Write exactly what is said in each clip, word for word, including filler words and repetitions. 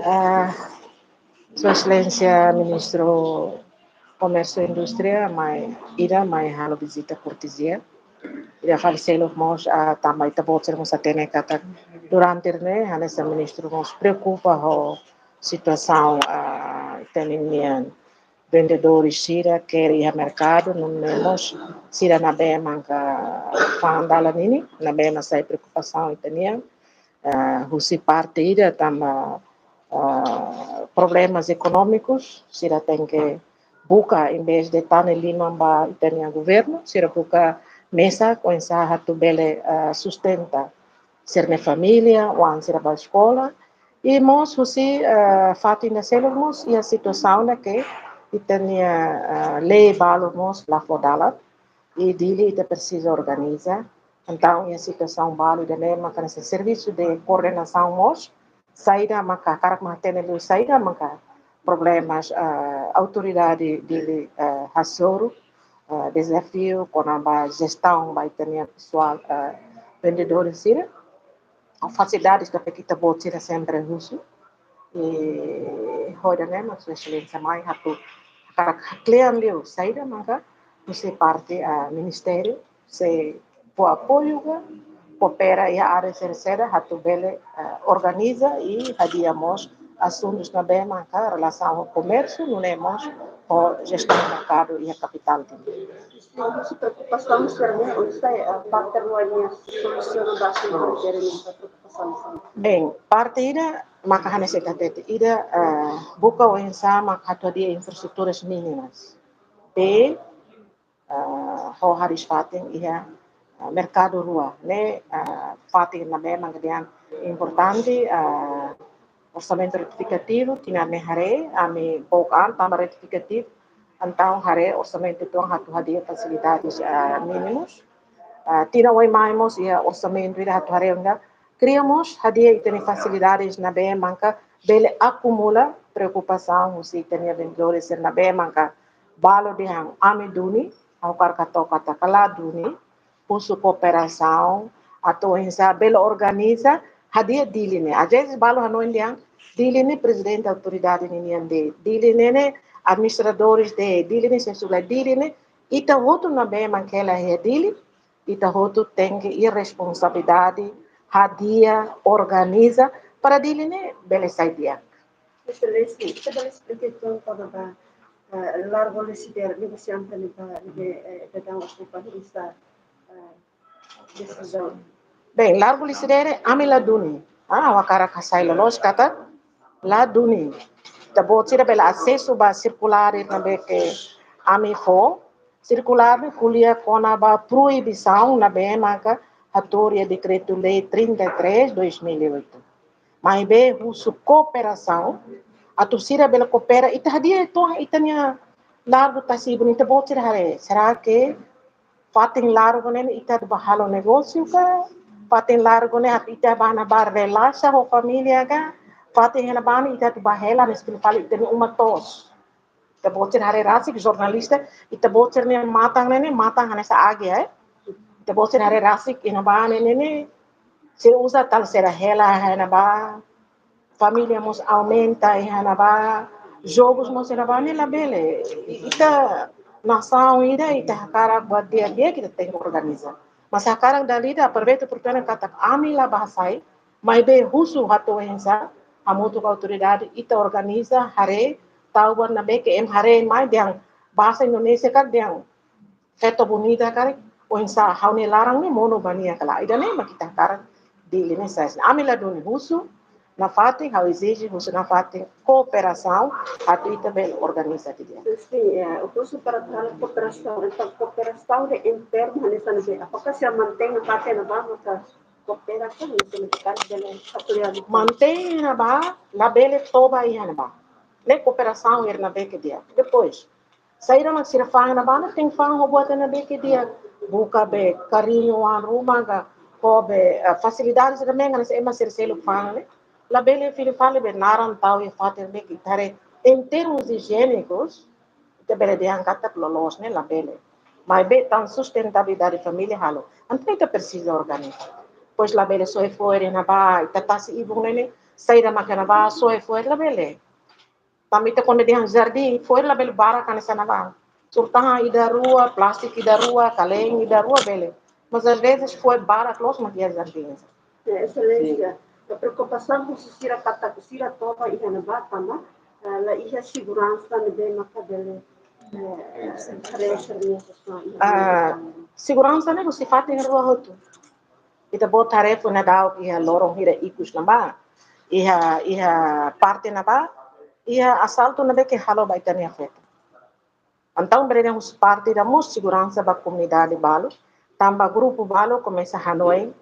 Ah, Sua Exelénsia Ministru Komérsiu Indústria mai ida mai halo vizita kortezia. Ida fali seluk mós, ah, tanba ita-boot sira mós hatene katak durante ne'e hanesan ministru mós preokupa ho situasaun, ah, ita-nia vendedores sira ke iha merkadu, nune'e mós sira ne'ebé maka fa'an dalan ninin, ne'ebé mak sai preokupasaun ita-nian, ah, husi parte ida tanba, ah, problemas ekonómikus, sira tenke buka, em vez de tane liman ba ita-nia governu, sira buka mesak oinsá atu bele, ah, sustenta sira-nia família, oan sira ba eskola, i mós husi, ah, fatin ida seluk mós iha situasaun ne'ebé ita-nia, ah, lei balu mós la fó dalan, i Dili ita presiza organiza. Entaun iha situasaun balu ida-ne'e maka hanesan servisu de koordenasaun mós, saida maka hakarak mak hatene liu saida maka problemas, ah, autoridade Dili, ah, hasoru, ah, dezafiu kona-ba jestaun ba ita-nia pesoál, ah, vendedores sira. Fasilidades ne'ebé ke ita-boot sira sempre husu. I ho ida-ne'e mak Sua Exelénsia mai atu hakarak kle'an liu saida maka husi parte, ah, ministériu sei fó apoiu ka koopera iha área sira seluk atu bele, ah, organiza i hadi'a mós asuntus ne'ebé maka relasaun ho komérsiu, nune'e mós ho jestaun merkadu iha kapitál Dili. Husu preokupasaun sira-ne'e oinsá, eh, parte rua nia solusaun ba asuntu ne'e, preokupasaun sira-ne'e. Bem, parte ida maka hanesan ita hatete, ida, eh, buka oinsá maka atu hadi'a infraestruturas mínimas. Be, eh, ho hariis-fatin iha, eh, merkadu rua ne'e, eh, fatin ne'ebé maka dehan importante, eh, orsamentu retifikativu, tinan ne'e haree, ami book an tanba retifikativu, entaun haree orsamentu uitoan atu hadi'a fasilidades, ah, mínimus. Ah, tinan oin mai mós iha orsamentu ida atu haree ona, kria mós hadi'a ita-nia fasilidades ne'ebé maka bele akumula preokupasaun husi ita-nia vendedores sira ne'ebé maka balu dehan ami duni, ha'u hakarak hato'o katak la duni, husu kooperasaun, atu oinsá bele organiza, hadi'a Dili ne'e. Às vezes balu hanoin dehan Dili ne'e prezidente autoridade ninian de'it, Dili ne'e, ne'e administradores de'it, Dili ne'e sesuai, Dili ne'e, ita hotu ne'ebé maka hela iha Dili, ita hotu tenke iha responsabilidade, hadi'a, organiza, para Dili ne'e bele sai di'ak. Exelénsia, ita bele esplika uitoan kona-ba, eh, Largo Lecidere, negosiante ne'ebá, ne'ebé, eh, daudaun okupa, oinsá, eh, desizaun? Bem, Largo Lecidere, ami la duni. Ah, ha'u hakarak hasai loloos katak la duni. Ita-boot sira bele asesu ba sirkulár ne'ebé ke ami fó. Sirkulár ne'e ko'alia kona-ba proibisaun ne'ebé maka hatuur iha Dekretu-Lei trinta e três, dois mil e oito. Maibé husu kooperasaun, atu sira bele koopera, ita hadi'a uitoan ita-nia Largo Tasi-Ibun, ita-boot sira haree. Será ke fatin largu ne'e ita atu bá halo negósiu ka? Fatin largu ne'e atu ita bá ne'ebá relaxa ho família ka? Fatin iha ne'ebá ne'e ita atu bá hela, maibé fali ita-nia uma toos. Ita-boot sira haree rasik, jornalista, ita-boot sira-nia matan ne'e, ne'e matan hanesan agi, eh? Ita-boot sira haree rasik, iha ne'ebá ne'e, ne'e, ne'e, sira uza tal sira hela, iha ne'ebá, família mós aumenta, iha ne'ebá, jogus mós iha ne'ebá, ne'e labele. I, ita nasaun ida, ita hakarak buat di'ak, di'ak ita tenke organiza. Mas hakarak dala ida, aproveita oportunidade katak ami la bá hasai, maibé husu atu oinsá, hamutuk ho autoridade, ita organiza, haree, tau buat ne'ebé ke ema haree mai dehan bahasa Indonesia karik dehan feto bonita karik, oinsá ha'u-nia laran ne'e monu ba nia ka lae. Ida-ne'e mak ita hakarak Dili ne'e sai. Ami la duni, husu nafatin, ha'u ezije husu nafatin kooperasaun, atu ita bele organiza didi'ak. Sin, ya, husu para, para kooperasaun, entaun kooperasaun ne'e em termos hanesan ne'ebé, apakah sira mantein fatin ne'ebá maka koopera ka, ne'e sira mesti bele apoia. Mantein ne'ebá, labele toba iha ne'ebá. Ne'e kooperasaun ida ne'ebé ke di'ak. Depois, saida mak sira fa'an iha ne'ebá ne'e, tenke fa'an ho buat ne'ebé ke di'ak. Buka be kariñu oan ruma ka, ho be, eh, fasilidades ida ne'ebé hanesan ema sira seluk fa'an ne'e. Labele fila fali be naran tau iha fatin ne'ebé ke ita haree em termos ijiénikus, ita bele dehan katak loloos ne'e labele. Maibé tan sustentabilidade família halo. Entaun ita presiza organiza. Pois labele soe fo'er iha ne'ebá, ita tasi-ibun ne'e, ne'e, Saida mak iha ne'ebá, soe fo'er labele. Tanba ita kuandu dehan jardín, fo'er labele barak hanesan ne'ebá. Suru-tahan ida rua, plástiku ida rua, kale'en ida rua bele. Mas às vezes fo'er barak loos mak iha jardín. Eh, Exelénsia, preokupasaun husi sira katak sira toba iha ne'ebá tanba, eh, la iha seguransa ne'ebé maka bele, eh, haree sira-nia situasaun iha ne'ebá. Ah, seguransa ne'e husi fatin rua hotu. Ita-boot haree foin daudauk iha loron hira ikus ne'ebá, iha, iha parte ne'ebá, iha asaltu ne'ebé ke halo ba ita-nia feto. Entaun, bele dehan husi parte ida mós seguransa ba komunidade balu, tanba grupu balu komesa hanoin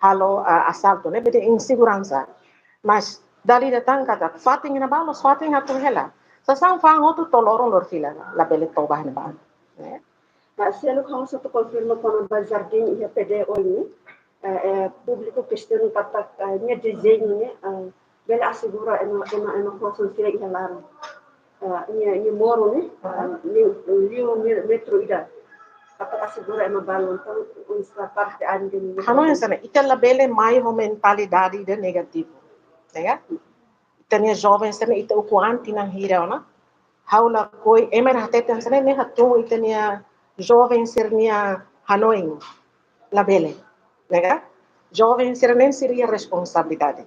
halo, ah, asaltu, ne'ebé dehan inseguransa. Mas dala ida tan katak fatin ne'ebá loos fatin atu hela. Sasán fa'an hotu to'o loron lori fila, labele toba iha ne'ebá. Ne'e. Ba seluk ha'u só atu konfirma kona-ba jardín iha P D oin ne'e, eh, eh, públiku kestiona katak, eh, nia dezeñu ne'e, eh, bele asegura ema, ema, ema klosan sira iha laran. Eh, nia, nia moru ne'e, eh, liu, liu me-, metru ida. Katak asegura ema balu, entaun, oinsá parte anda ne'e. Hanoin hanesan ne'e, ita labele mai ho mentalidade ida negativu. Ya kan? Ita-nia joven sira-ne'e ita ukun an tinan hira ona. Ha'u lakohi, ema ida hateten hanesan ne'e, ne'e hatún ita-nia joven sira-nia hanoin. Labele. Ne'e ka? Joven sira-ne'e sira-nia responsabilidade.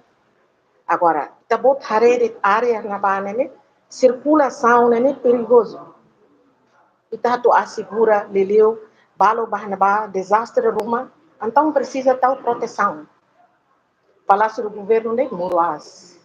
Agora, ita-boot haree de'it área ne'ebá ne'e, sirkulasaun ne'e perigozu. Ita atu asegura liuliu balu ba ne'ebá dezastre ruma, entaun presiza tau protesaun. Palásiu Governu de'it muru aas.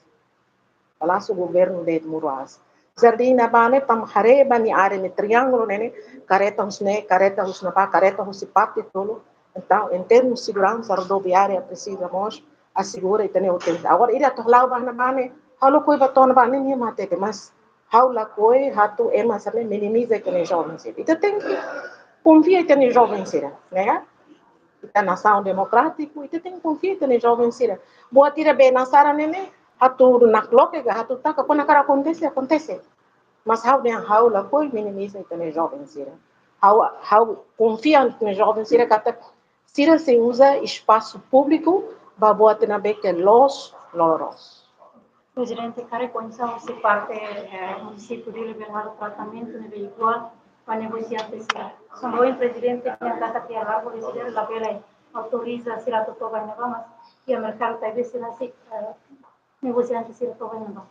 Palásiu Governu de'it muru aas. Jardín ne'ebá ne'e, tanba haree ba nia área ne'e, triángulu ne'e, ne'e, kareta husi ne'e, kareta husi ne'ebá, kareta husi parte tolu. Entaun, em termos seguransa rodoviária, presiza mós asegura ita-nia utente. Agora, ida atu hala'o ba ne'ebá ne'e, halo koi ba to'o ne'ebá ne'e, nia mate te, mas ha'u lakohi atu ema sira-ne'e minimiza ita-nia joven sira. Ita tenke konfia ita-nia joven sira, ne'e ka? Ita nasaun demokrátiku, ita tenke konfia ita-nia joven sira. Buat ida be nasaran ne'e, ne'e, atu nakloke ka, atu taka, kuandu hakarak akontese, akontese. Mas ha'u dehan ha'u lakohi minimiza ita-nia joven sira. Ha'u, ha'u konfia ita-nia joven sira katak sira sei uza espasu públiku ba buat ne'ebé ke loos, loloos. Prezidente, karik oinsá husi parte, eh, munisípiu Dili bele halo tratamentu ne'ebé iguál ba negosiante sira? Só ohin Prezidente dehan katak iha largu sira labele autoriza sira atu toba iha ne'ebá, mas iha merkadu Taibesi rasik, eh, negosiante sira toba iha ne'ebá.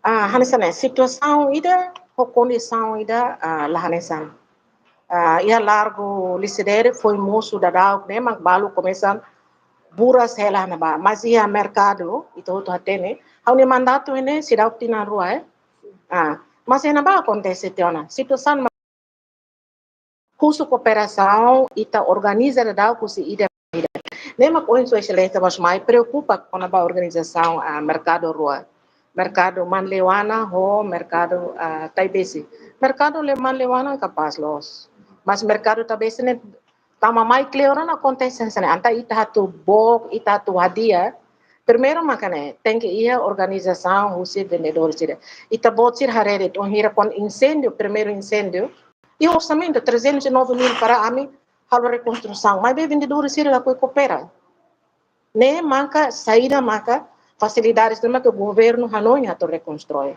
Ah, hanesan ne'e, situasaun ida ho kondisaun ida, ah, la hanesan. Ah, iha largu Lisidere foin mosu daudauk ne'e mak balu komesa buras hela iha ne'ebá. Mas iha merkadu, ita hotu hatene, ha'u-nia mandatu ne'e seidauk tinan rua, eh. Ah, mas iha ne'ebá akontese tiha ona. Situasaun husu kooperasaun, ita organiza daudauk husi ida ba ida. Ne'e mak ohin Sua Exelénsia mós mai preokupa kona-ba organizasaun, ah, merkadu rua. Merkadu Manleuana ho merkadu, ah, Taibesi. Merkadu le Manleuana kapás loos. Mas merkadu Taibesi ne'e tanba mai kleur ona akontese hanesan ne'e. Entaun ita atu book, ita atu hadi'a. Primeiru maka ne'e, tenke iha organizasaun husi vendedór sira. Ita-boot sira haree de'it, ohin hira kuandu inséndiu, primeiru inséndiu, iha orsamentu trezentos e nove mil para ami halo rekonstrusaun. Maibé vendedór sira lakohi koopera. Ne'e maka saida maka fasilidades ne'e maka governu hanoin atu rekonstrui.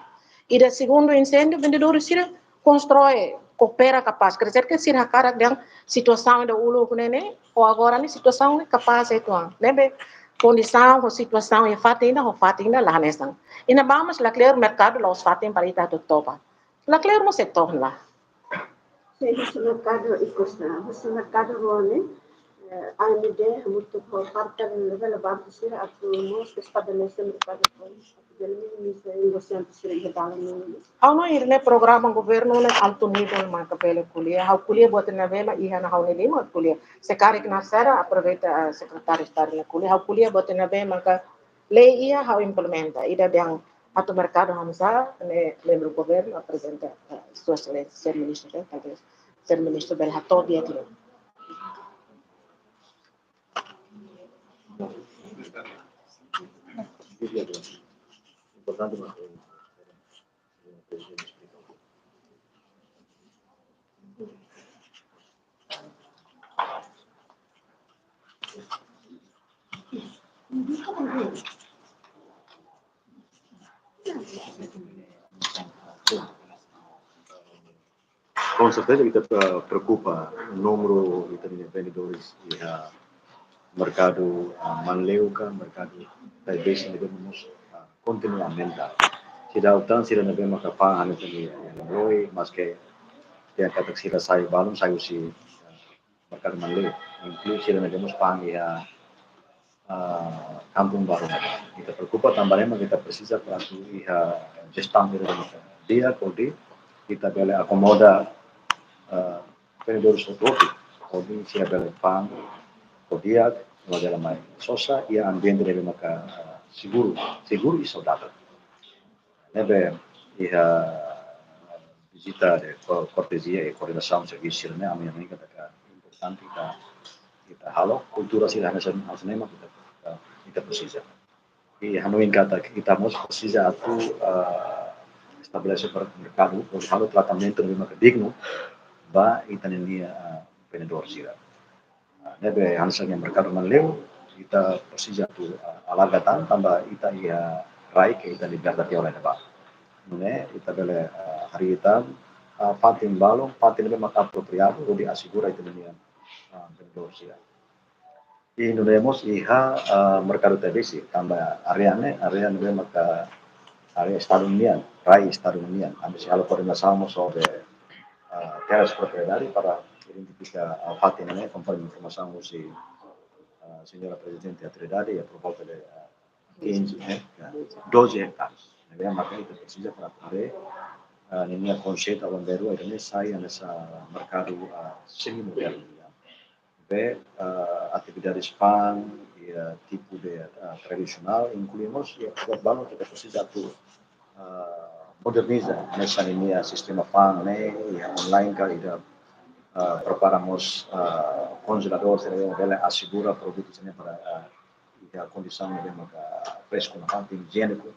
Ida segundu inséndiu, vendedór sira konstrui, koopera kapás. Quer dizer ke sira hakarak dehan situasaun ida uluk ne'e ne'e, ho agora ne'e situasaun ne'e kapás uitoan. Ne'ebé kondisaun ho situasaun iha fatin ida ho fatin ida la hanesan. Iha ne'ebá mós la kleur merkadu la'ós fatin para ita atu toba. La kleur mós setór la. Sin, husi merkadu ikus ona, husi merkadu rua ne'e, eh, A M D hamutuk ho parte relevante sira atu mós estabelese merkadu rua, atu bele minimiza negosiante sira iha dalan ne'e. Ha'u hanoin ne'e programa governu ne'e altu nivel maka bele ko'alia. Ha'u ko'alia buat ne'ebé mak iha ona ha'u-nia liman ko'alia. Se karik nasaran aproveita, eh, Sekretáriu Estadu nia ko'alia. Ha'u ko'alia buat ne'ebé maka lei iha ha'u implementa. Ida dehan atu merkadu hamsa, ne'e membru governu aprezenta, eh, Sua Exelénsia, Señór Ministru, eh, talvés Señór Ministru bele hato'o di'ak liu. Importante, mas Com certeza, ita, ah, preokupa númeru ita-nia vendedores iha merkadu, ah, Manleu ka merkadu Taibesi ne'ebé mós, ah, kontinua aumenta. Seidauk tan sira ne'ebé maka fa'an iha ita-nia, ah, loi, maske dehan katak sira sai balun, sai husi, ah, merkadu Manleu, inklui sira ne'ebé mós fa'an iha, ah, Kampung Baru. Ita preokupa tanba ema ita presiza para atu iha jestaun ida ne'ebé di'ak hodi ita bele akomoda, ah, vendedores hotu-hotu, hodi sira bele fa'an ho di'ak, no bele mai sosa iha ambiente ne'ebé maka, ah, seguru, seguru i saudável. Ne'ebé iha vizita de ko-, kortezia i koordenasaun servisu sira-ne'e, ami hanoin katak importante ita, ita halo kultura sira hanesan, hanesan ne'e mak ita, ita, ita presiza. I hanoin katak ita mós presiza atu, ah, estabelese merkadu, hodi halo tratamentu ne'ebé maka dignu ba ita-nia, ah, vendedór sira. Ah, ne'ebé hanesan iha merkadu Manleu, ita presiza atu, ah, alarga tan, tanba ita iha rai ke ita liberta tiha ona iha ne'ebá. Nune'e, ita bele, ah, harii tan, ah, fatin balun, fatin ne'ebé maka apropriadu, hodi asegura ita-nia, ah, vendedór sira. I nune'e mós iha, ah, merkadu Taibesi, tanba área ne'e, área ne'ebé maka área Estadu nian, rai Estadu nian. Ami sei halo koordenasaun mós ho, ah, terras propriedade para identifika, ah, fatin ne'e, konforme informasaun husi, ah, señora Prezidente Autoridade, iha por volta de, ah, quinze, eh, ya, doze hectares. Ne'ebé maka ita presiza para haree, ah, ninia konseitu aban-bainrua ida-ne'e sai hanesan merkadu, ah, semi modernu, ya. Be, ah, atividades fa'an, iha tipu de, ah, tradisionál, inklui mós, iha buat balun ita presiza atu, ah, moderniza, hanesan ninia sistema fa'an ne'e, iha online ka ida, ah, prepara mós, ah, konjeladór, sira bele asegura produtu sira-ne'e para, ah, iha kondisaun ne'ebé maka fresku nafatin, ijiéniku,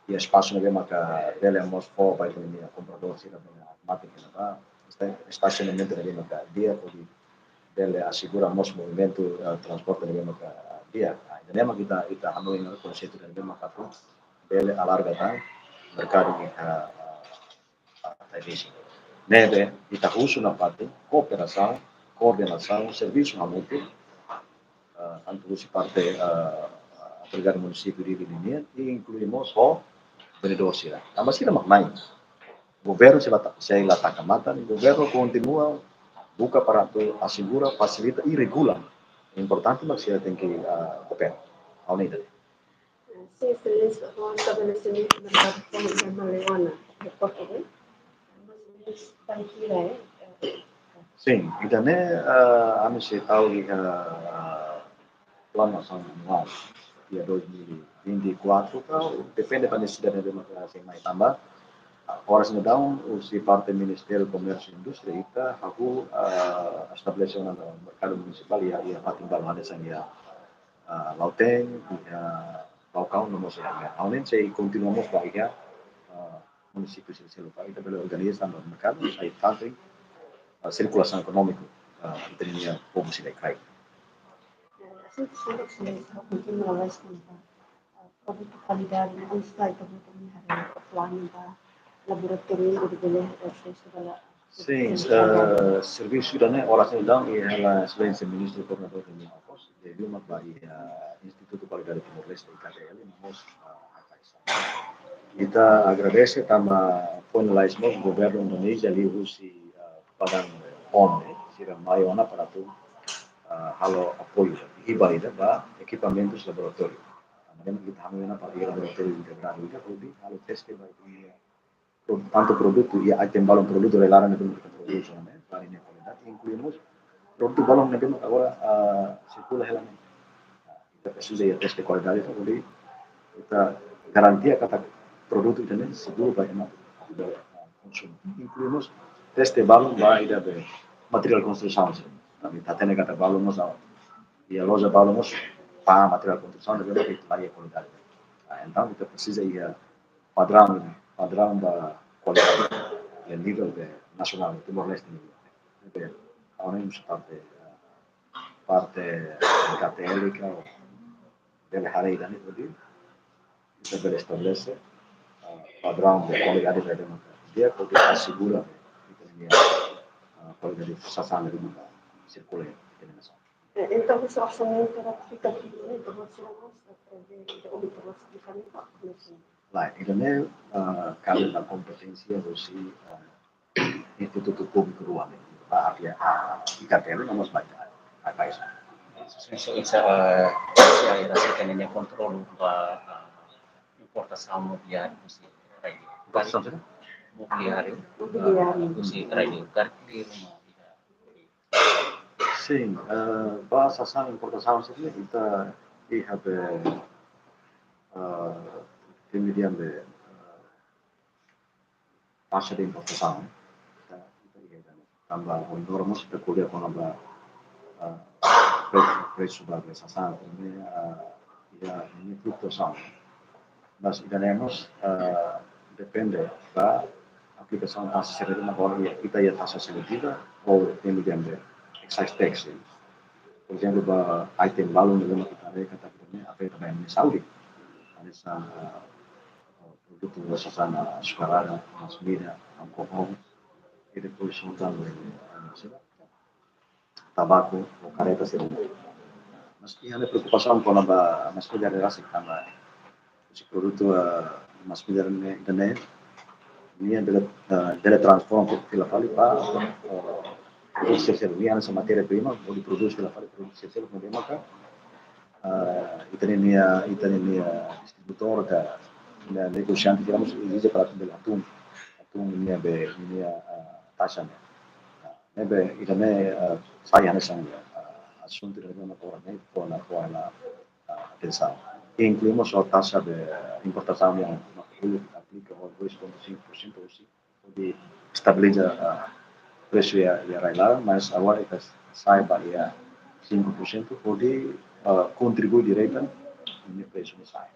iha espasu ne'ebé maka bele mós fó ba ita-nia kompradór sira bele mate kena ba, esta-, estasionamentu ne'ebé maka di'ak, hodi bele asegura mós movimentu, eh, transporte ne'ebé maka di'ak. Ah, ida-ne'e mak ita, ita hanoin konseitu ne'ebé maka atu bele alarga tan merkadu iha, ah, Taibesi. Ne'ebé ita husu nafatin kooperasaun, koordenasaun, servisu hamutuk, ah, tantu husi parte, ah, autoridade munisípiu Dili ninian, i inklui mós ho vendedór sira. Tanba sira mak mai. Governu sei la ta-, sei la taka matan, governu kontinua buka para atu asegura, fasilita i regula. Importante mak sira tenke, ah, koopera. Ha'u hanoin ida-ne'e. Sin, Exelénsia, ho estabelesimentu merkadu fa'an iha Manleu ona, de Portugal. Mais ou menos, tan hira, eh? Sin, ida-ne'e, ah, ami sei tau iha, ah, planu asaun anuál, iha dois mil e vinte e quatro, ka, depende ba nesesidade ne'ebé maka sei mai tanba. Ah, oras ne'e daudaun, husi parte Ministériu Komérsiu i Indústria, ita hahú, ah, estabelese ona merkadu munisipál iha, iha fatin balu hanesan iha, ah, Lautein, iha Baucau, no mós iha Mel. Ha'u hanoin sei kontinua mós ba iha, ah, munisípiu sira seluk, para ita bele organiza no merkadu, sai tantu, ah, sirkulasaun ekonómiku, ah, ita-nia povu sira iha rai. Asuntu sira ke kontinua lais kona-ba, ah, produtu kualidade, no mós ita-boot nia haree planu ba laboratóriu hodi bele, eh, teste ba la. Sin, eh, servisu ida-ne'e oras ne'e daudaun iha Exelénsia Ministru Koordenadór nia okos, liuliu mak ba iha Institutu Kualidade Timor-Leste, I K T L, no mós, ah, H K S. Ita agradese tanba foin lalais mós governu Indonézia liuhusi, ah, badan POM, sira mai ona para atu, ah, halo apoiu, hiba ida ba ekipamentus laboratóriu. Tanba ne'e ita hanoin ona para iha laboratóriu integradu ida, hodi halo teste ba iha pro-, tantu produtu, iha item balun produtu rai-laran ne'ebé ita produs ona, ne'e, ba ninia kualidade, inklui mós produtu balun ne'ebé agora, ah, sirkula hela ne'e. Ita presiza iha teste kualidade, entaun, hodi ita garantia katak produtu ida-ne'e seguru ba ema, ah, konsumu. Inklui mós teste balun ba ida be materiál konstrusaun, sin. Tanba ita hatene katak balun mós, ah, iha loja balun mós, ba materiál konstrusaun, ne'ebé ita la iha kualidade. Ah, entaun, ita presiza iha padraun, padraun ba kualidade iha nivel be nasionál, Timor-Leste nivel. Be, ha'u hanoin husi parte, eh, parte K T L ka, bele haree ida-ne'e hodi ita bele estabelese, eh, padraun de kualidade ne'ebé maka di'ak, hodi asegura ita-nia, ah, kualidade sasán ne'ebé maka sirkula iha ita-nia nasaun. Eh, entaun, esse orçamento representativo, né, internacional, eh, de, de, ou internacional, de Canadá, como é que... Lae, ida-ne'e, ah, kabe ba kompeténsia husi, ah, institutu públiku rua ne'e, ba, ah, I K T L, no mós ba, ah, Caixa. Sim, sim, sim, ah, sim, ah, ita sei iha kontrolu ba, ah, importasaun mobiliáriu husi rai-li'ur. Importasaun, sira? Mobiliáriu, mobiliáriu, ah, husi rai-li'ur, karik liu ma ida. Sim, ah, ba sasán importasaun sira-ne'e ita iha be, ah, ita dehan be, ah, taxa de importasaun. Ita, ita iha ida-ne'e. Tanba ohin loron mós ita ko'alia kona-ba, ah, pre-, presu ba be sasán, ne'e, ah, iha ninia fluktuasaun. Mas ida-ne'e mós, ah, depende ba aplikasaun taxa sira ne'ebé agora iha, ita iha taxa seletiva ou ita dehan be excise tax, ya. Por ezemplu, ba item balu ne'ebé mak ita haree katak ida-ne'e afeta ba ema nia saúde. Hanesan, ah, produtu sasán açucarada, masin-midar, alkol, i depois hotu tan, ah, sira, tabaku ou kareta sira. Mas iha ne'e preokupasaun kona-ba masin-midar ne'e rasik tanba husi produtu, ah, masin-midar ne'e, ida-ne'e, nia bele, ah, bele transforma fila fali ba, ah, produtu sira seluk, nia hanesan matéria prima, hodi prodús fila fali produtu sira seluk, ne'ebé maka, ah, ita-nia, ita-nia distribuidór ka, nia negosiante sira mós ezije para atu bele hatún, hatún nia be, nia, ah, taxa ne'e. Ne'ebé, ida-ne'e, ah, sai hanesan, ah, asuntu ida-ne'ebé mak agora ne'e fó ona, fó ona, ah, atensaun. Inklui mós taxa de importasaun yang mak uluk aplika ho dois ponto cinco por cento husi, hodi estabiliza, ah, presu iha, iha rai-laran, mas agora ita sai ba iha cinco por cento, hodi, ah, kontribui direta nia presu ne'e sai.